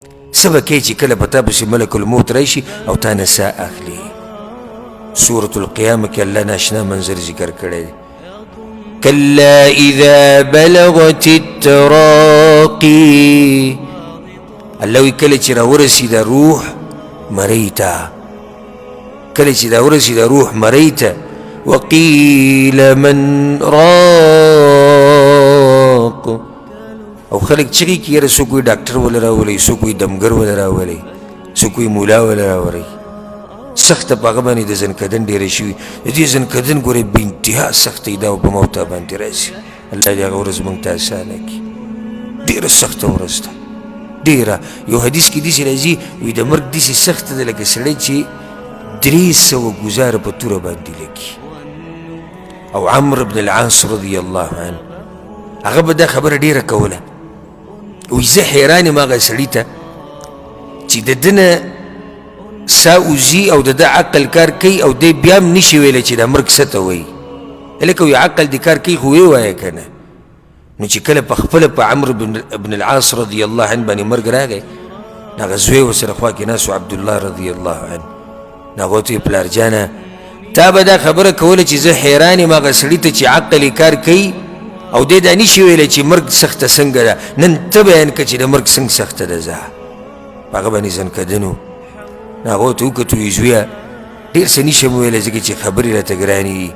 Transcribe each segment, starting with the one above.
څه به کوې چې کله په تا پسې ملک الموت راشي او تا نه ساه اخلي؟ سورة القیامه کې الله ناشنا منظر ذکر کړی دی. کلا اذا بلغت التراقي، الله وایي کله چې راورسي دا روح مرۍ ته، کله چې دا ورسي دا روح مرۍ ته، وقیل من راق، او خلک چغې کړي یاره څوک وایي ډاکټر وله راولئ، څوک وایي دمګر وله راولئ، څوک وایي مولا وله راولئ. سخته په هغه باندې د ځنکدن ډېره شوي. د دې ځنکدن ګورې بې انتها سخته ده او په موتا باندې راځي. الله دې هغه ورځ موږ ته اسانه کړي. ډېره سخته ورځ ده، ډېره. یو حدیث کې داسې راځي وایي د مرګ داسې سخته ده لکه سړی چې 300 ګزاره په توره باندې لګي. او عمرو بن العاص رضی الله عنه هغه به دا خبره ډېره کوله، وایي زه حیران یم هغه سړي ته چې د ده نه ساه وځي او د ده عقل کار کوي او دی بیا هم نشي ویلی چې دا مرګ څه ته وایي. هلکه وایي عقل دې کار کوي خو ویې وایه که نه. نو چې کله په خپله په عمرو بن العاص رضی الله عنه باندې مرګ راغی، هغه زوی ورسره خوا کې ناست و عبدالله رضی الله عنه، نو هغه ورته ویل پلار جانه تا به دا خبره کوله چې زه حیران یم هغه سړي ته چې عقل یې کار کوي او دی دا نشي ویلی چې مرګ سخته څنګه ده، نن ته بیان کړه چې د مرګ څنګه سخته ده. ځه په هغه باندې ځنکدن و. نو هغه ورته وکتو وایي زویه ډېر څه نشم ویلی ځکه چې خبرې راته ګرانې دي،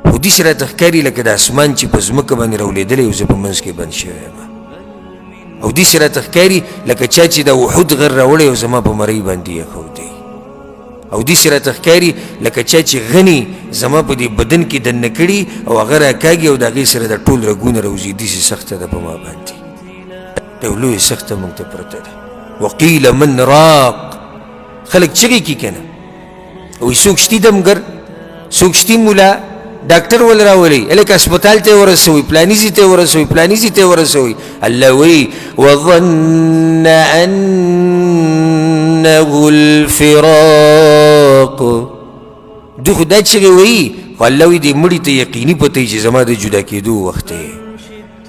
خو داسې راته ښکاري لکه د اسمان چې په ځمکه باندې راولېدلی او زه په منځ کې بند شوی یم، او داسې راته ښکاري لکه چا چې د احد غر راوړی او زما په مرۍ باندې یې ښودی، او داسې راته ښکاري لکه چا چې غني زما په دې بدن کې دننه کړي او هغه راکاږي او د هغې سره د ټول رګونه راوځي، داسې سخته ده په ما باندې. دا یو لویه سخته موږ ته پرته ده. وقیل من راق، خلک چغې کړي که نه، وایي څوک شتي دمګر، څوک شتي مولا، ډاکټر ول راولئ، هلکه هسپتال ته یې ورسوئ، پلاني ځای ته یې ورسوئ، پلاني ځای ته یې ورسوئ. الله وایي وظن انه الفراق، دوی خو دا چغې وایي خو الله وایي دې مړي ته یقیني پته وي چې زما د جدا کېدو وخت دی.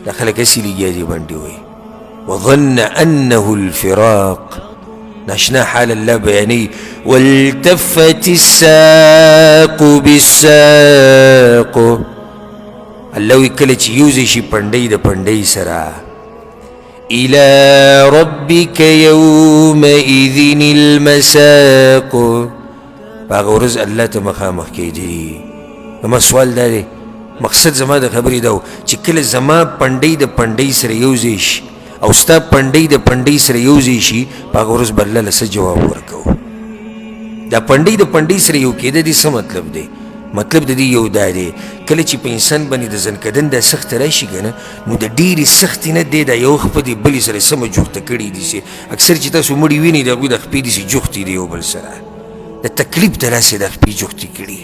دا خلک هسې لګیا دي باندې وایي وظن انه الفراق. ناشنا حال الله بیانوي والتفت الساق بالساق، الله وایي کله چې یو ځای شي پنډۍ د پنډۍ سره، الى ربک یومئذ المساق، په هغه ورځ الله ته مخامخ کېدی. زما سوال دا دی، مقصد زما د خبرې دا و چې کله زما پنډۍ د پنډۍ سره یو ځای شي او ستا پنډۍ د پنډۍ سره یو ځای شي، په هغه ورځ به الله له څه جواب ورکوو؟ دا پنډۍ د پنډۍ سره یو کېده دې څه مطلب دی؟ مطلب د دې یو دا دی کله چې په انسان باندې د ځنکدن دا سخته راشي که نه، نو د ډېرې سختې نه دی دا یو خپه دې بلې سره سمه جوخته کړې دي. چې اکثر چې تاسو مړي وینئ د هغوی د خپې داسې جوختې دي یو بل سره، د تکلیف د لاسه د خپې جوختې کړي.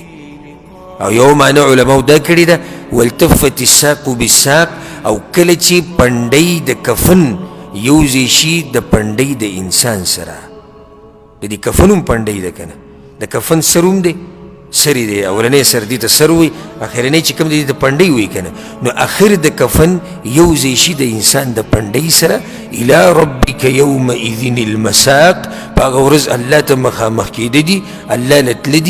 او یو معنی علماو دا کړې ده والتفت الساق بالساق، او کله چې پنډۍ د کفن یو ځای شي د پنډۍ د انسان سره، د دې کفن هم پنډۍ ده که نه، د کفن سر هم دی، سر یې دی، اولنی سر دې ته سر وایي، اخرنی چې کوم دی دې ته پنډۍ وایي که نه، نو اخر د کفن یو ځای شي د انسان د پنډۍ سره، الی ربک یومئذ المساق، په هغه ورځ الله ته مخامخ کېده دي، الله له تله دي.